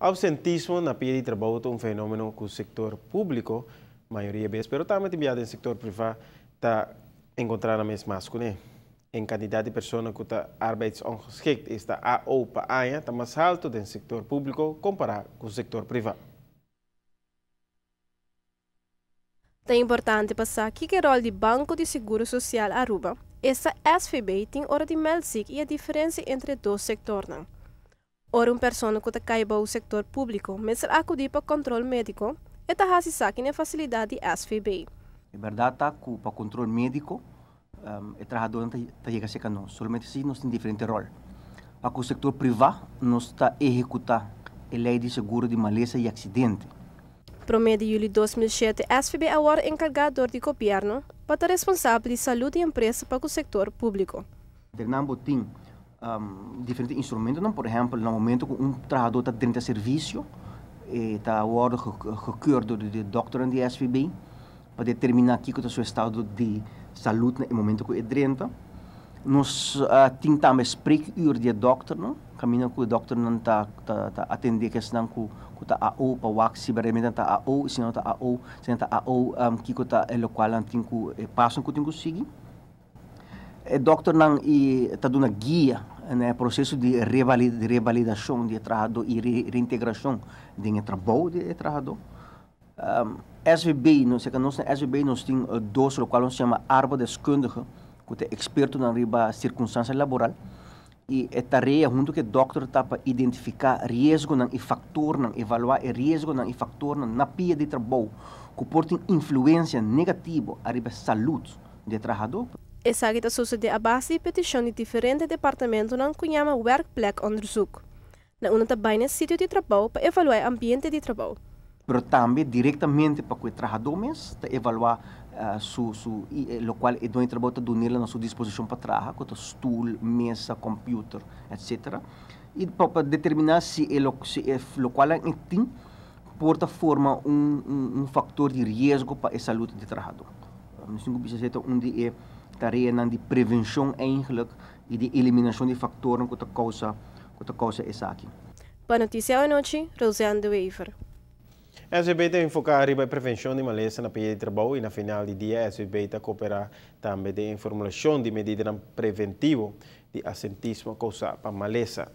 Absentismo na pia di trabou ta un fenomeno ku sektor públiko mayoria bes, pero tambe tin bia den sektor privá ta enkontrá nan mes mas kuné. En kantidat di persona ku ta arbeidsongeschikt, esta AO, pa aña ta mas haltu den sektor públiko kompará ku sektor privá. Ta importante pa sa kiko e ròl di Banko di Seguro Sosial Aruba, esta SVB, tin ora di mèld zik i e diferensia entre e dos sektornan. Ora un persona ku ta kai bou sektor públiko mester akudí pa kòntròl médiko, e ta hasi esaki na e fasilidat di SVB. E bèrdat ta ku pa kòntròl médiko e trahadónan ta yega serka nos. Solamente si nos tin diferente ròl. Pa ku sektor privá nos ta ehekutá e lei di seguro di malesa i aksidente. Promé di yüli 2007 SVB a wòrdu enkargá dor di gobièrnu pa ta responsabel di salú di empresa pa ku sektor públiko. Den nan bo tin diferente instrumentonan, por ehèmpel na momento ku un trahadó ta drenta servisio e ta wòrdu gekeurd dor di e dòkternan di SVB pa determiná kiko ta su estado di salud na e momento ku e drenta. Nos tin tambe spreekuur di e dòkternan, kaminda ku e dòkternan ta ta atendé ku esnan ku ku ta AO pa wak si berdaderamente nan ta AO i si nan no ta AO, si nan ta AO kiko ta e lokual nan tin ku e pasonan ku tin ku sigui. E dòkternan i ta duna guia na e proseso di revalidashon di e trahadó i reintegrashon den e trabou di e trahadó. SVB, nos nos na SVB nos tin dos lokual nos yama arbodeskundige ku ta ekspertonan riba sirkunstansia laboral i e tarea huntu ku e dòkter ta pa identifiká riesgonan i faktornan, evaluá e riesgonan i faktornan na pia di trabou ku por tin influensia negativo ariba salud di e trahadó. Esaki ta sosodé a base di petishon di diferente departamentonan ku yama werkplekonderzoek. Na unda ta bai na e sitio di trabou pa evaluá e ambiente di trabou. Pero tambe direktamente pa ku e trahadó mes ta evaluá su su lokual e doño di trabou ta dun'el na su disposishon pa traha, ku ta stul, mesa, kòmpiuter, etsetera. I pa pa determiná si e si e lokual nan e tin por ta forma un un faktor di riesgo pa e salud di e trahadó. Nos tin ku bisa esei ta un di e tareanan di prevenshon eigentlik i di eliminashon di faktornan ku ta kousa ku ta kousa esaki. Pa Noticia Awe Nochi, Roseanne de Wever. SVB ta enfoká riba e prevenshon di malesa na pia di trabou i na final di dia SVB ta koperá tambe den e formulashon di medidanan preventivo di asentismo kousá pa malesa.